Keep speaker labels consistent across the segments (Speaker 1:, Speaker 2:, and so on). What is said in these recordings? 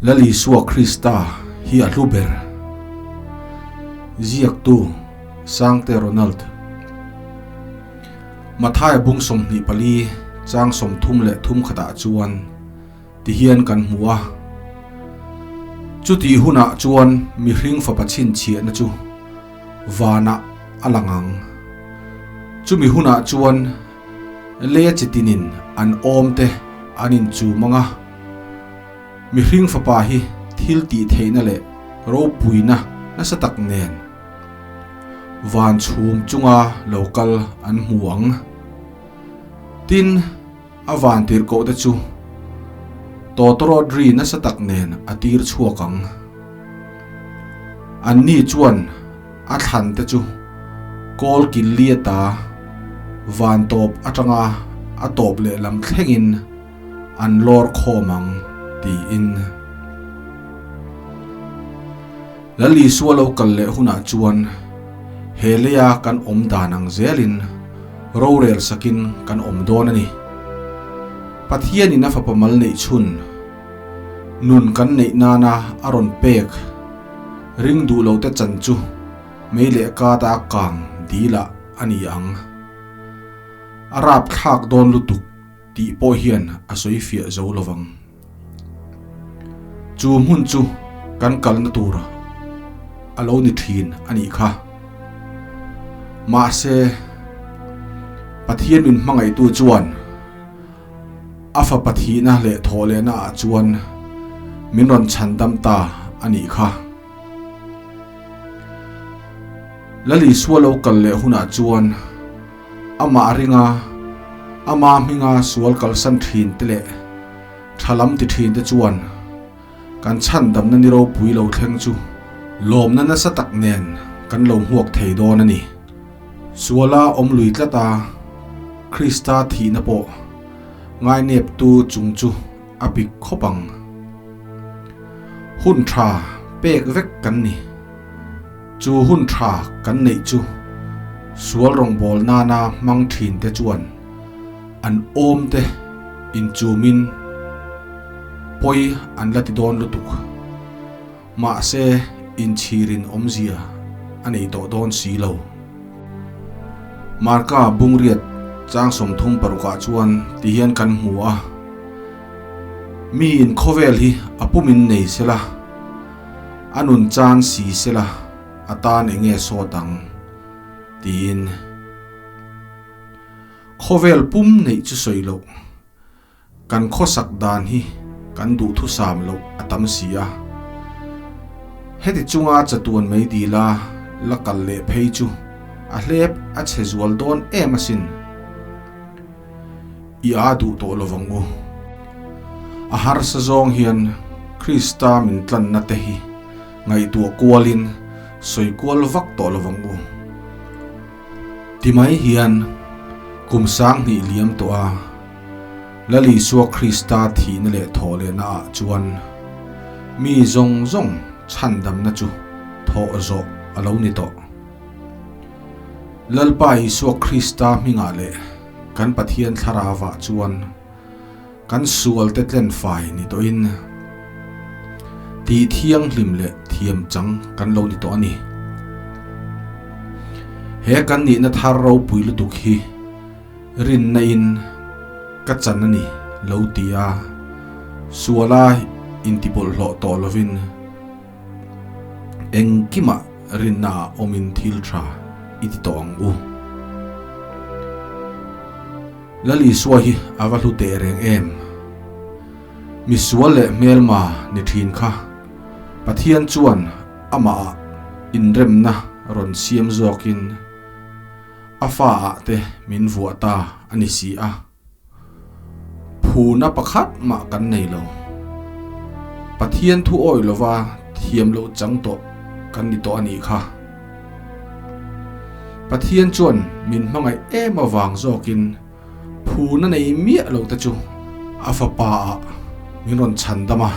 Speaker 1: Lal Isua Krista hi a hlu ber. Ziaktu, Sangte Ronald. Mathaia bung 24 chang 33 khatah chuan tihian kan hmu a. Chutih hunah chuan mihring fapa chhinchhiahna chu vanah a lang ang. Chumi hunah chuan leia chitinin an awmte an inchum ang a. Mihring fapa hi thil tih theihna leh ropuina nasa tak nen van chhum chunga lo kal an hmu ang. Tin, a van tirhkoh te chu tawtawrawt ri nasa tak nen a tir chhuak ang. Anni chuan a thlan te chu kawl kil li ata van tawp atanga a tawp lehlam thlengin an lawr khawm ang tiin. Lal Isua lo kal leh hunah chuan he leia kan awm dan ang zelin rorel sakin kan awm dawn a ni. Pathianin a fapa mal neih chhun nun kan neih nana a rawn pek ring duh lote chan chu mei leh kata kang dilah a ni ang. A rapthlak dawn lutuk. Tih pawh hian a sawi fiah zo lo vang. Chu hmun chu kan kalna tur a lo ni thin a nih kha. Mahse, Pathian min hmangaihtu chuan a fapa thihna leh thawhlehna ah chuan min rawn chhandam ta a nih kha. Lal Isua lo kal leh hunah chuan Amah ringa, ama hminga sual kalsan thin te leh tha lam ti thin te chuan kan chhandamna ni ropui lo thleng chu lawmna nasa tak nen kan lo hmuak thei dawn a ni. Suala awm lui tlat a, Krista thihna pawh ngaineptu chung chu a pik khawp ang. Hun tha pek vek kan ni. Chu hun tha kan neih chu sual rawngbâwl nana hmang ṭhinte chuan an awmte inchumin pawi an la ti dawn lutuk. Mahse, inchhirin awmzia a nei tawh dawn si lo. Marka bungriat chang 36 ah chuan tihian kan hmu a, Miin khawvel hi a pumin nei sela, A nun chan si sela a tan eng nge sawt ang? tiin khawvel pum neih chu sawi loh kan khawsak dan hi kan duhthusam loh a tam si a. Heti chunga chatuan mai dila la kal leh phei chu a hlep a chhe zual dawn em asin. I a duh tawh lo vang u. A harsa zawng hian Krista min tlanna te hi ngaihtuah kualin sawi kual vak tawh lo vang u. Ti mai hian kum 2000 liam tawh a, Lal Isua Krista thihna leh thawhlehna ah chuan mi zawng zawng chhandamna chu thawh zawh a lo ni tawh. Lalpa Isua Krista hmingah leh kan Pathian thlarauah chuan kan sualte tlenfai ni tawhin tih thianghlim leh thiam chang kan lo ni tawh a ni. He kan nihna thar ropui lutuk hi rinna in ka chan a ni lo ti a, suala intibawlhhlawh tawh lovin engkimah Rinna awmin thil tha i ti tawh ang u. Lal Isua hi a va hlu teh reng em? Misual leh hmelma ni thin kha Pathian chuan amah ah inremna rawn siam zawkin a fa ah te min vuah ta a ni si a. Phuna pakhat mah kan nei lo. Pathian thu awih lova thiam loh chang tawh kan ni tawh a nih kha. Pathian chuan min hmangaih em avang zawkin phuna nei miah lo te chu a fapa ah min rawn chhan dam a.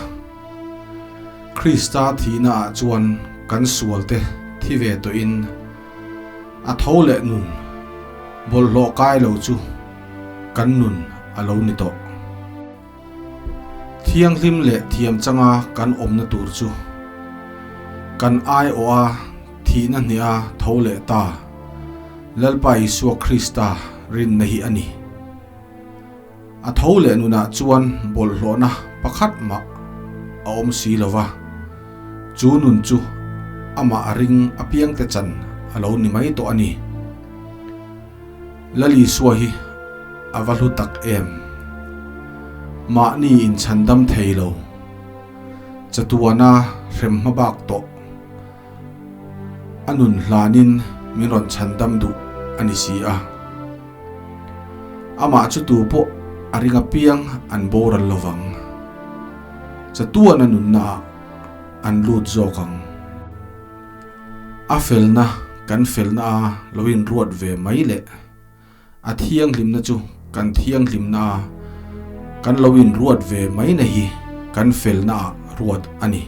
Speaker 1: Krista thihna ah chuan kan sual te thi ve tawhin a tho leh nun bawlhhlawh kai lo chu kan nun a lo ni tawh. Thianghlim leh thiam changa kan awmna tur chu kan aiawha thihna hneha tho leh ta Lalpa Isua Krista rinna hi a ni. A tho leh nunah chuan bawlhhlawhna pakhat mah a awm si lo va, chu nun chu amah a ring apiangte chan a lo ni mai tawh a ni. Lal Isua hi a va hlu tak em? Mahni inchhandam thei lo, chatuana hrem hma bak tawh a nun hlanin min rawn chhandam duh a ni si a. Amah chu tu pawh a ring apiang an boral lo vang. Chatuana nunnaah an lut zawk ang. A felna kan felna a lo inruat ve mai leh a thianghlimna chu kan thianghlimna a kan lo inruat ve mai na hi kan felna ah ruat a ni.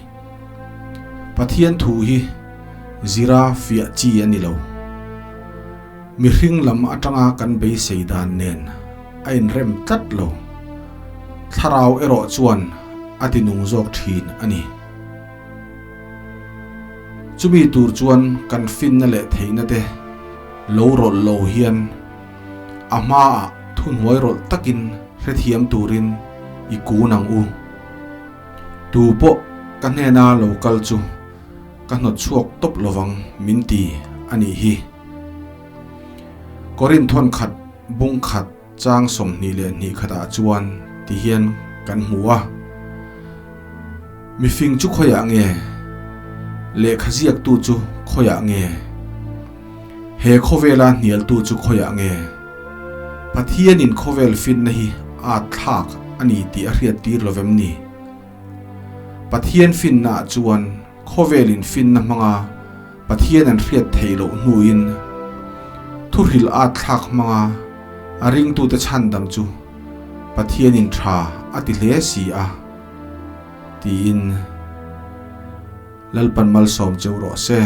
Speaker 1: Pathian thu hi zira fiah chi a ni lo. Mihring lam atanga kan beisei dan nen a inrem tlat lo. Thlarau erawh chuan a tinung zawk thin a ni. Chumi tur chuan kan finna leh theihna te lo rawlh lo hian a hmaah thuhnuai rawlh takin hrethiam turin i kun ang u. Tu pawh ka hnena lo kal chu ka hnawt chhuak tawp lovang min ti a nih hi. Korinth thawn khat bung khat. Chang 22 khatah chuan ti hian kan hmu a, Mifing chu khawiah nge? Lehkha ziaktu chu khawiah nge? He khawvela hnialtu chu khawiah nge? Pathianin khawvel finna hi a thlak a ni tih a hriattir lo vem ni? Pathian finnaah chuan khawvelin finna hmanga Pathian an hriat theih loh hnuin thuhrilh at thlak hmanga a ringtute chhandam chu Pathianin tha a ti hle si a, tiin Lalpan malsawm cheu rawh se.